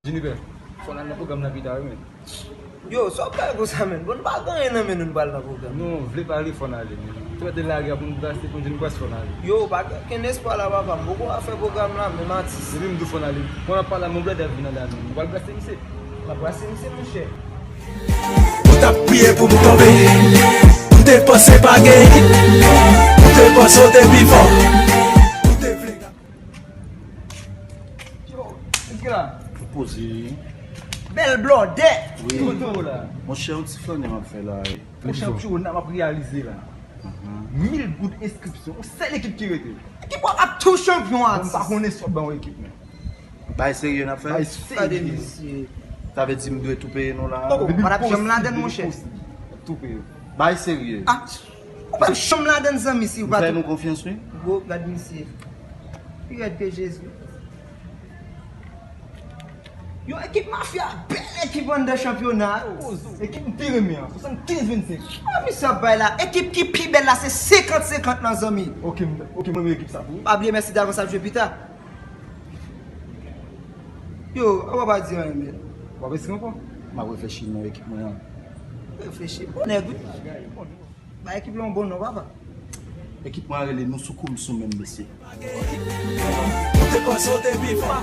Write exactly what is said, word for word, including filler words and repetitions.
Jennifer, fò n al nan pwogram la pita wi, men. Yo, sa w ap pale konsa, menn? Bon, nou pa gen anyen nan men nou, nou pral nan pwogram. Non, vle pale, fò n ale, men. Trè de lage a pou nou plase, pou nou di nou pral, fò n ale. Yo, pa gen okenn espwa la, papa. M poko a fè pwogram la, menm atis. Depi m di w fò n ale, kòman n ap pale a, men blòdè ap vin anba nou. Nou pral plase misye. N ap plase misye, monchè. Ou t ap priye pou m tonbe. Ou te panse pa gen. Ou te panse w te pi fò. Ou te vle. Yo, eske la? Poze. Bèl blòdè. Wi. Kote w la? Monchè, yon ti flannen m ap fè la. Yon chanpyona m ap reyalize la. Mil goud enskripsyon. Yon sèl ekip ki rete. Ekip w ap tou chanpyon a. M pa konnen si w ap ban yon ekip, men. Bay serye n ap fè? Bay serye. Gade misye. Sa vle di m dwe tou peye nou la? Oh, pa t ap janm ladann, monchè. Tou peye. Bay serye. Ah, ou pa t janm ladann, zanmi, si ou M pa fè tou. Nou konfyans, wi. Bro, gad misye. Pi rèd ke Jezi. Yon ekip mafya, bèl ekip anndan chanpyona. Ekip m pi renmen an, swasannkenz vennsenk. Ah, misye ap bay la. Ekip ki pi bèl la, se senkant senkant lan, zanmi. Ok, m- ok, m renmen ekip sa pou ou. Pa bliye mèsi davans ap jwe pita. Yo, ou pa di anyen, men. W ap eskri ankò? M ap reflechi nan ekip mwen an. Reflechi. Bon nèg, wi. Ba ekip la yon bon non, papa. Ekip mwen an rele Nou Sou Kou M Sou Menm, mesye. Ou te panse w te pi fò.